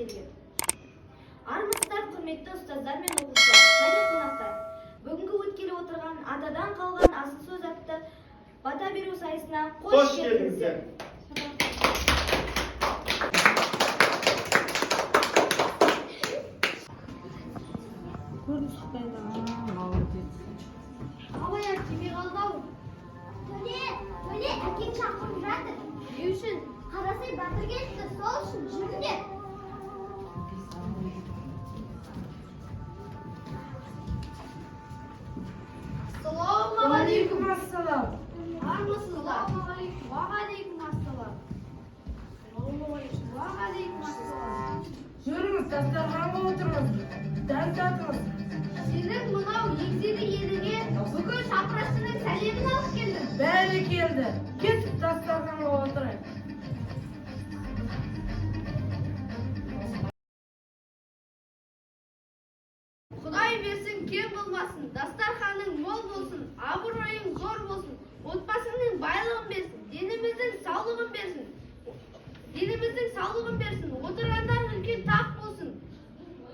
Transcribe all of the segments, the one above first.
есептелген. Армысыздар, құрметті ұстаздар мен оқушылар және қонақтар! Бүгінгі өткелі отырған «Атадан қалған асыл сөз» атты бата беру сайысына қош Қош келдіңіздер! келдіңіздер! Көрініс шықпайды. Молодец. Абай тимей қалды ау. Төле, Төле, әкең шақырып жатыр. Не үшін? Қарасай батыр келіпті, сол үшін жүріңдер. Ассалаумағалейкум! Ассалам. Армысыздар! Уағалейкум ассалам! Уағалейкум ассалам! Жүріңіз, дастарханға отырыңыз. Дәм татыңыз. Сенің мынау еңселі еліңе бүкіл шапырашының сәлемін алып келдім. Бәрекелді. Кетіп дастарханға отырайық. Құдай берсін, кем болмасын, дастарханың мол болсын, абыройың зор болсын, отбасыңның байлығын берсін, деніміздің саулығын берсін, деніміздің саулығын берсін, отырғандарың үлкен тақ болсын,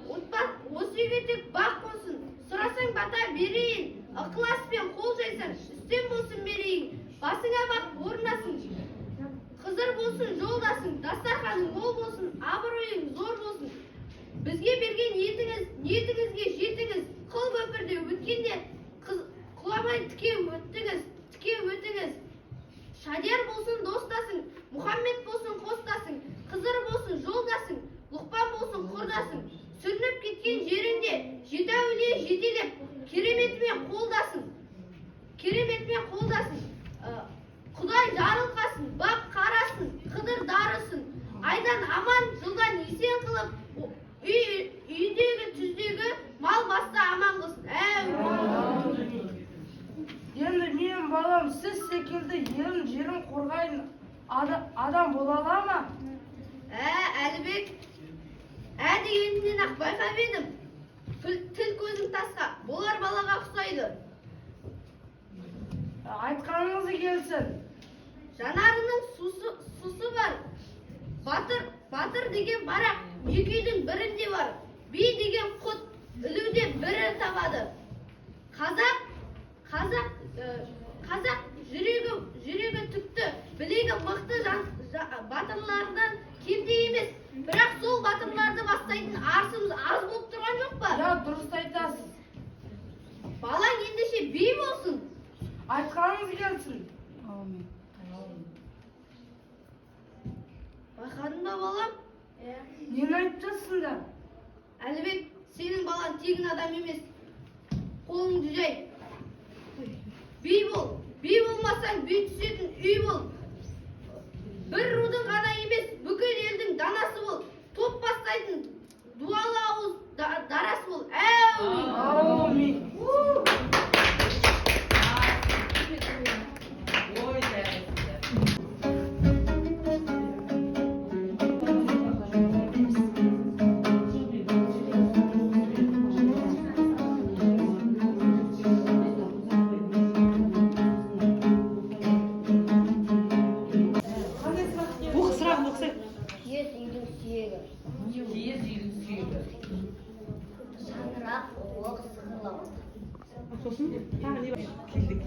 осы үйге тек бақ болсын, сұрасаң, бата берейін, ықыласпен қол жайсаң, үстем болсын мерейің, басыңа бақ орнасын, Қызыр болсын жолдасың, дастарханың мол болсын, абыройың зор болсын. Бізге берген ниетіңіз, ниетіңізге жетіңіз, қыл көпірде өткенде құламай тіке өттіңіз, тіке өтіңіз. Шадияр болсын достасың, Мұхаммед болсын қостасың, Қызыр болсын жолдасың, Лұқпан болсын құрдасың. Сүрініп кеткен жеріңде жеті әулие жетелеп, кереметімен қолдасын. Кереметімен қолдасын. Құдай жарылқасын, бақ қарасын, Қыдыр дарысын. Айдан аман, жылдан есен қылып, үйдегі, түздегі мал басты аман қылсын. Әумин. Енді менің балам сіз секілді елін, жерін қорғайтын адам бола ала ма? Ә, Әлібек, ә дегенінен ақ байқап едім. Тіл көзің тасқа, болар балаға ұқсайды. Айтқаныңыз келсін. Жанарының сұсы бар. Батыр, батыр деген барақ, екі үйдің бірінде бар. Би деген құт, ілуде бірі табады. Қазақ жүрегі түкті, білегі мықты жан, батырлардан кемде емес. Бірақ сол батырларды бастайтын арысымыз аз болып тұрған жоқ па? Я, дұрыс айтасыз. Балаң ендеше би болсын. Айтқаныңыз келсін. Байқадың ба, балам? Нені айтып жатсыңдар? Әлібек, сенің балаң тегін адам емес. Қолыңды жай. Би бол. Би болмасаң, би түсетін үй бол. Бір рудың ғана емес, бүкіл елдің данасы бол. Топ бастайтын дуалы ауыз дарасы бол. Әумин. Аумин. Ой, жарайсыздар. Оқы, сұрағын оқысай. Киіз үйдің сүйегі. Киіз үйдің сүйегі. Шаңырақ, оқ, сықырлау. Сосын тағы не бар? Келдік.